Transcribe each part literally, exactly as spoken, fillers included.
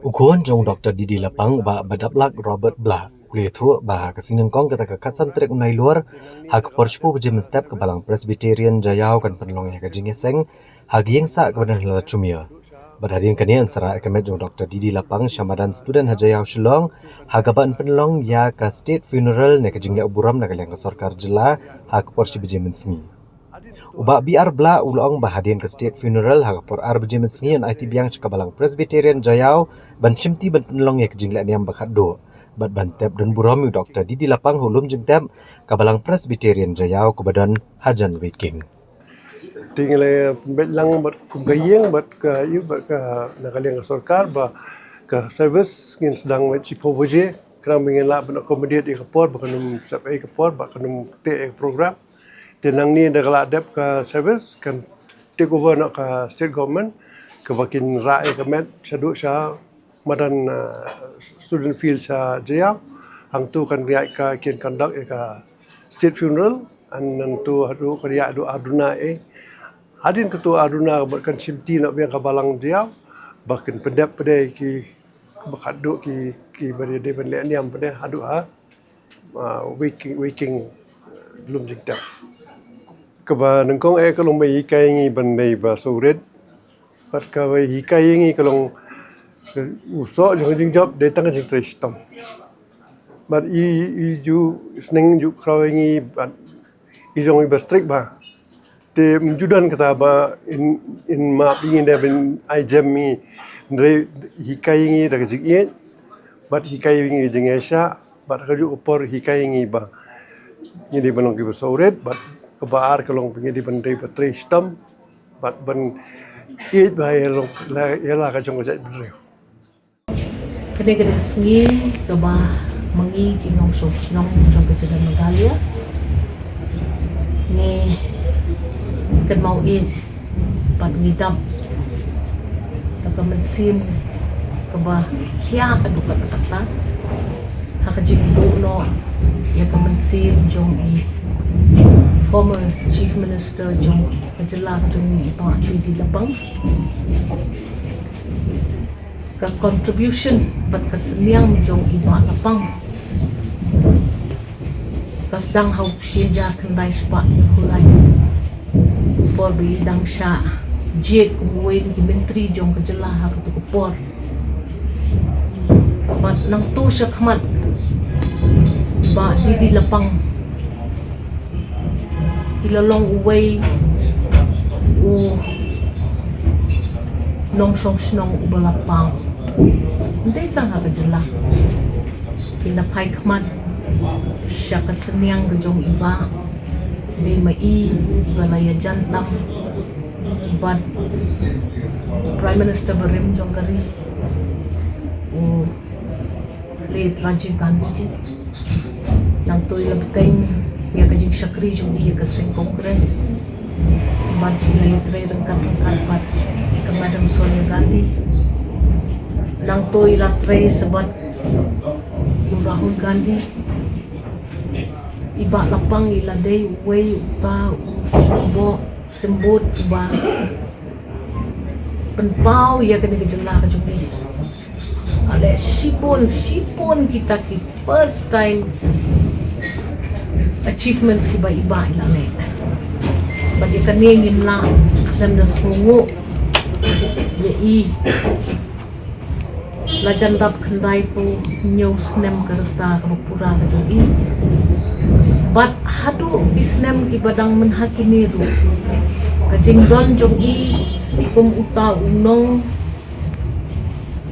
U khun jong Doktor D D Lapang, Bah Badaplak Robert Blah, u la ïathuh ba ha ka sngi nyngkong kata ka khatsan tarik u Nailur, ha ka por shiphew baje mynstep ka Balang Presbyterian Jaïaw kan pynlong ïa ka jingïaseng ha ka ïing sah kaba don ha Ladshmia. Bad hadien kane yn sa rah ïa ka met jong Doktor D D Lapang sha madan student ha Jaïaw Shillong, ha kaba yn pynlong ïa ka state funeral ne ka jingleh burom na ka liang ka sorkar jylla ha ka por shi baje mynsngi. U Bah B R Blah u la ong ba hadien ka state funeral ha ka por ar baje mynsngi yn aiti biang sha ka Balang Presbyterian Jaïaw ban shimti ban pynlong ïa ka jingleh niam ba khatduh bad ban tep don burom ïa u Doktor D D Lapang ha u lum jingtep ka Balang Presbyterian Jaïaw kaba don hajan Weiking. Te ngi la pynbeit lang bad kum ka ïing bad ka ïu bad ka na ka liang ka sorkar ba ka service ngin sdang bad shiphew baje, khnang ba ngin lah ban accommodate ïa ka por ba kan ym sep ïa ka por ba kan ym teh ïa ka program. Te nangne da ka la dep ka service kan take over noh ka state government kaba kin rah ïa ka met shaduh sha madan, uh, student field sha Jaïaw. Hangtu kan ïa ka kin conduct ïa ka state funeral, and nangtu haduh kan ïa haduh ar duna eh. Hadien katu ar duna ba kan shimti noh biang ka Balang Jaïaw ba kin pyndep pat ki ba khatduh ki ki ba dei ban leh niam pat haduh ha, uh, Weiking, Weiking, uh, lum jingtep. Kaba nyngkong eh ka long ba hikai ngi ban dei ba sawrit. Bad kaba hikai ngi ka long, uh, u soh jong ka jingjop dei tang ka jingtrei shitom. Bad i, i ju sneng ju khraw ngi bad i jong i ba strict ba. Te mynjur don kata ba in, in map ngi da ban ai jem ngi, hynrei hikai ngi da ka jingïeit bad hikai ngi jingïaishah bad ka juh ka por hikai ngi ba ngi dei ban long ki ba sawrit bad kaba ar ka long ba ngi dei ban dei ba trei shitom bad ban ïeit ba ïa long la ïa la ka jong ka jaitbynriew. Kane ka dei ka sngi kaba ma ngi ki nongshong shnong jong ka jylla Meghalaya ngi kynmaw ïeit bad ngi dap da ka mynsiem kaba khia haduh katta katta ha ka jingbuh noh ïa ka mynsiem jong i former Chief Minister jong ka jylla ka jong ngi i Bah D D Lapang. Ka contribution bad ka synñiang jong i Bah Lapang ka sdang ha u shi hajar khyndai spah hynñiewphew lai. Por ba i dang shah jied kum uwei na ki myntri jong ka jylla ha katu ka por. Bad nangto sha khmat Bah D D Lapang i la long uwei u nongshong shnong uba la paw. Ym dei tang ha ka jylla. Ki la phai khmat sha ka synñiang ka jong i Bah. Dei ma i ba la ïajan tam bad Prime Minister barim jong ka ri, u late Rajiv Gandhi ji. Nangto i la bteng ïa ka jingshakri jong i ïa ka seng Congress. Bad i la ïatrei ryngkat ryngkat bad ka Madam Sonia Gandhi. Nangto i la trei sa bad u Rahul Gandhi. I Bah Lapang i la dei uwei uta u symbol, symbol uba pynpaw ïa kane ka jylla ka jong ngi. Ale shibun, shibun kita ki first time achievements kiba i Bah i la leh. Bad ïa kane ngim lah khlem da sngewnguh ïa i. La jan dap khyndaiphew hynñiew snem ka rta kaba pura ka jong i. Bad haduh ki snem kiba dang mynta kine ruh, ka jingdon jong i kum uta u nong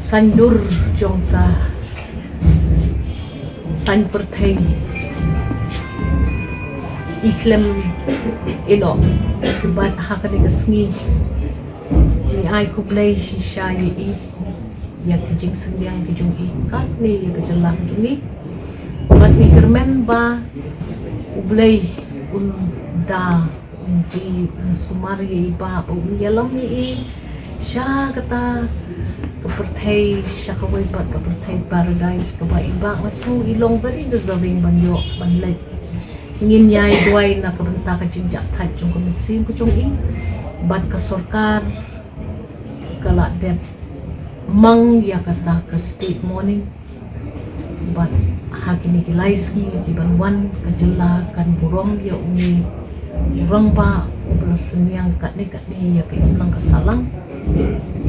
saiñdur jong ka saiñ pyrthei i khlem ïehnoh. Bad ha kane ka sngi ngi ai khublei shisha ïa i ïa ki jingsynñiang ki jong i katne ïa ka jylla ka jong i. Bad ngi kyrmen ba U Blei un da un ri un sumar ïa i Bah, un ïalam ïa i sha kata ka pyrthei, sha kawei pat ka pyrthei paradise kaba i Bah nga sngew i long very deserving ban ïoh ban leit. Ngin ïai duwai na ka bynta ka jingjahthait jong ka mynsiem ka jong i bad ka sorkar ka la dep Mang ïa kata ka state mourning. Bad ha kine ki lai sngi ki ban wan, ka jylla kan burom ïa une u rangbah uba la synñiang katne katne ïa ka imlang ka sahlang.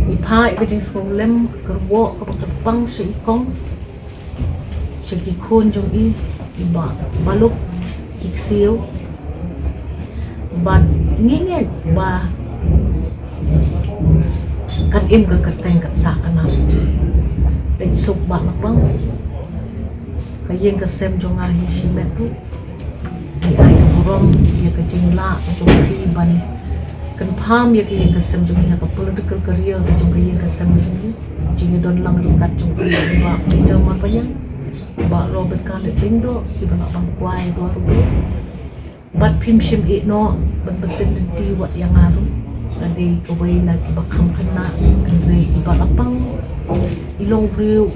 Ngi phah ïa ka jingsngewlem, ka kyrwoh kaba kyrpang sha i kong, sha ki khun jong i, i Bah Balup, ki ksiew. Bad ngi ngeit ba kan im ka kyrteng kat sah ka nam. Peit suk Bah Lapang, ka ïing ka sem jong nga hi shimet ruh. Ngi ai ka burom ïa ka jinglah jong phi ban kynpham ïa ka ïing ka sem jong ngi ha ka political career ka jong ka ïing ka sem jong ngi. Jingïadon lang ryngkat jong phi, Bah Peter Marbaniang, Bah Robert Khalid Lyngdoh, kiba lah ban kwai dua ruh. Bad phim shym ïeh noh ban pynlynti wat ïa nga ruh. Nga dei kawei na kiba kham khynnah, hynrei i Bah Lapang i long briew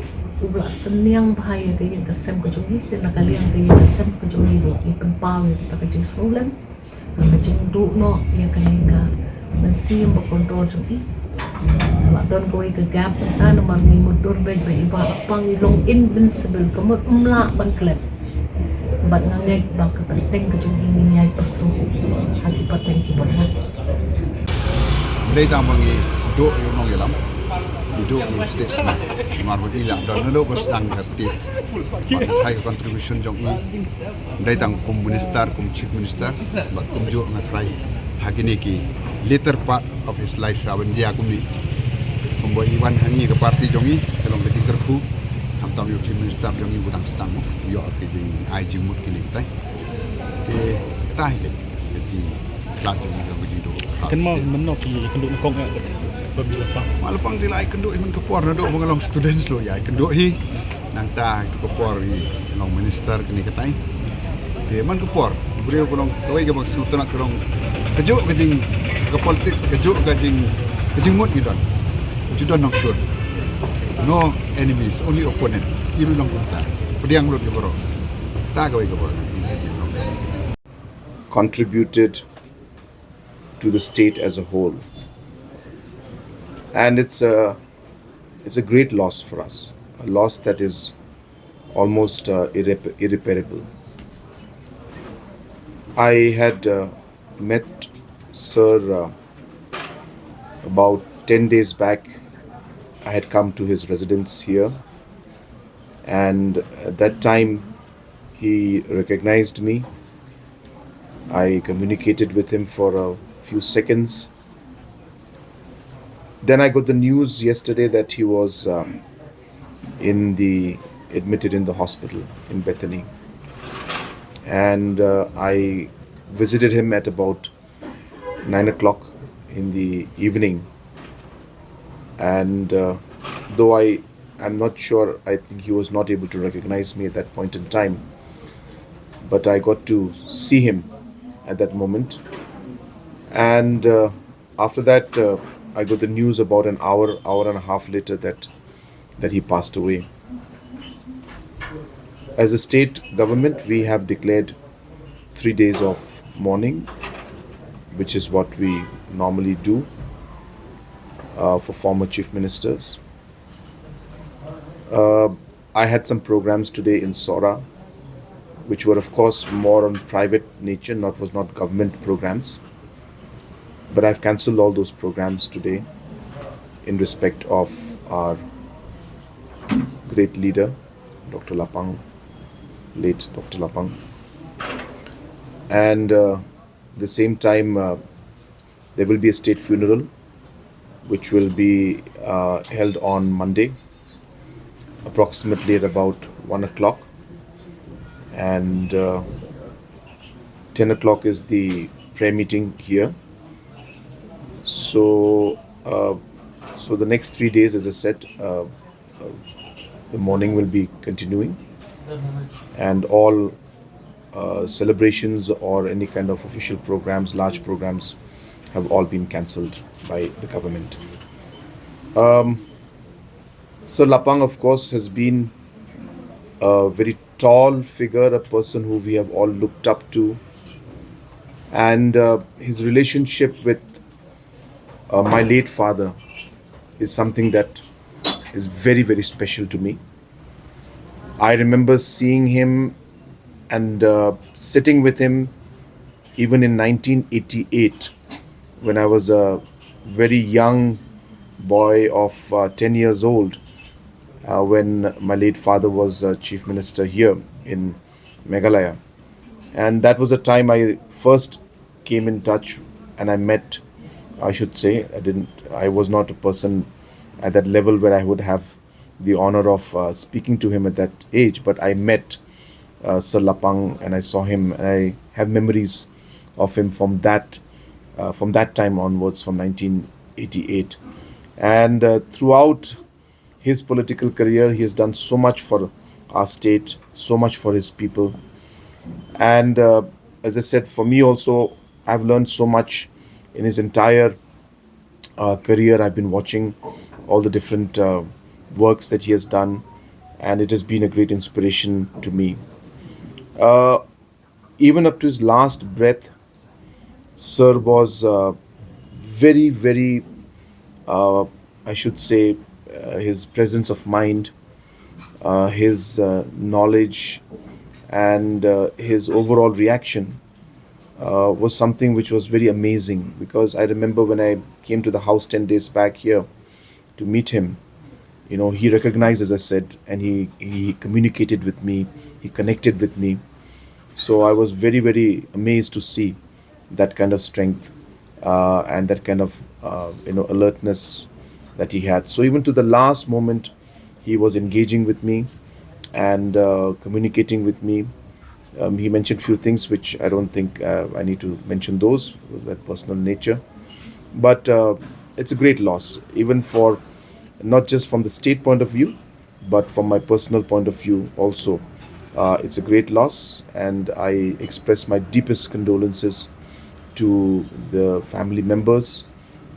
uba la synñiang bha ïa ka ïing ka sem ka jong ngi, te na ka liang ka ïing ka sem ka jong ngi ruh i pynpaw ïa kata ka jingsngewlem, ka jingduh noh ïa kane ka mynsiem ba kordor jong i. Ka la don kawei ka gap mynta namar ngi mutdur beit ba i Bah Lapang i long invincible, ka mut ym lah ban klet. Bad nga ngeit ba ka kyrteng ka jong i ngin ïai pyrtuh ha ki pateng ki ban wan. Dei tang ba ngi duh ïa u nongïalam, ngi duh ïa u statesman. Namar ba i la don naduh ba sdang ka state. Bad nga tharai ka contribution jong i, dei tang kum minister, kum chief minister, bad kumjuh nga tharai ha kine ki later part of his life, ha ban jia kumne. Kumba i wan ha ngi ka party jong i, ka long ka jingkyrkhu, khamtam ïa u chief minister jong i ba dang sdang mo, ïoh ka jingai jingmut kine kitai. Te kata hi ka, ka jingkhlad jong i, ka jingduh. Kan mo mynno phi ïakynduh nyngkong ïa ka, ba Bah Lapang? Bah Lapang te la ïakynduh hi man ka por naduh ba nga long student ruh ïa ïakynduh hi. Nangta ha ka por i long minister kane katai. Te man ka por, briew ka long kawei kaba sngewtynnat, ka long kajuh ka jing, ka politics, kajuh ka jing, ka jingmut ngi don. Ju don nongshun. No enemies, only opponent. I ruh long kumta. Pdiang lut ïa baroh. Ta kawei ka por. Contributed to the state as a whole. And it's a, it's a great loss for us, a loss that is almost, uh, irrep-, irreparable. I had, uh, met Sir, uh, about ten days back. I had come to his residence here, and at that time he recognized me. I communicated with him for a few seconds. Then I got the news yesterday that he was, um, in the, admitted in the hospital in Bethany. And, uh, I visited him at about nine o'clock in the evening. And, uh, though I, I'm not sure, I think he was not able to recognize me at that point in time. But I got to see him at that moment. And, uh, after that, uh, I got the news about an hour, hour and a half later that, that he passed away. As a state government, we have declared three days of mourning, which is what we normally do, uh, for former chief ministers. Uh, I had some programs today in Sohra, which were, of course, more on private nature, not, was not government programs. But I've cancelled all those programs today in respect of our great leader, Doctor Lapang, late Doctor Lapang. And, uh, the same time, uh, there will be a state funeral, which will be, uh, held on Monday, approximately at about one o'clock. And, uh, ten o'clock is the prayer meeting here. So, uh, so the next three days, as I said, uh, uh, the mourning will be continuing, and all, uh, celebrations or any kind of official programs, large programs, have all been cancelled by the government. Um, Sir Lapang, of course, has been a very tall figure, a person who we have all looked up to, and, uh, his relationship with, uh, my late father is something that is very, very special to me. I remember seeing him and uh, sitting with him even in nineteen eighty-eight, when I was a very young boy of uh, ten years old, uh, when my late father was uh, chief minister here in Meghalaya. And that was the time I first came in touch and I met, I should say, I didn't, I was not a person at that level where I would have the honor of uh, speaking to him at that age, but I met uh, Sir Lapang and I saw him, and I have memories of him from that uh, from that time onwards, from nineteen eighty-eight. And uh, throughout his political career, he has done so much for our state, so much for his people. And uh, as I said, for me also, I've learned so much in his entire uh, career. I've been watching all the different uh, works that he has done, and it has been a great inspiration to me. Uh, even up to his last breath, Sir was uh, very, very, uh, I should say, uh, his presence of mind, uh, his uh, knowledge, and uh, his overall reaction uh, was something which was very amazing, because I remember when I came to the house ten days back here to meet him, you know, he recognized, as I said, and he, he communicated with me, he connected with me. So I was very, very amazed to see that kind of strength uh, and that kind of uh, you know, alertness that he had. So even to the last moment, he was engaging with me and uh, communicating with me. Um, he mentioned few things which I don't think uh, I need to mention those, that personal nature. But uh, it's a great loss, even for, not just from the state point of view, but from my personal point of view also. Uh, it's a great loss, and I express my deepest condolences to the family members,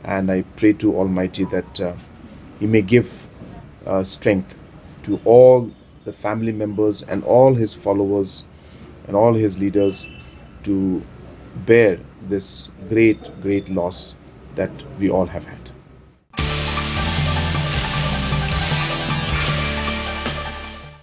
and I pray to Almighty that uh, He may give uh, strength to all the family members and all his followers and all his leaders to bear this great, great loss that we all have had.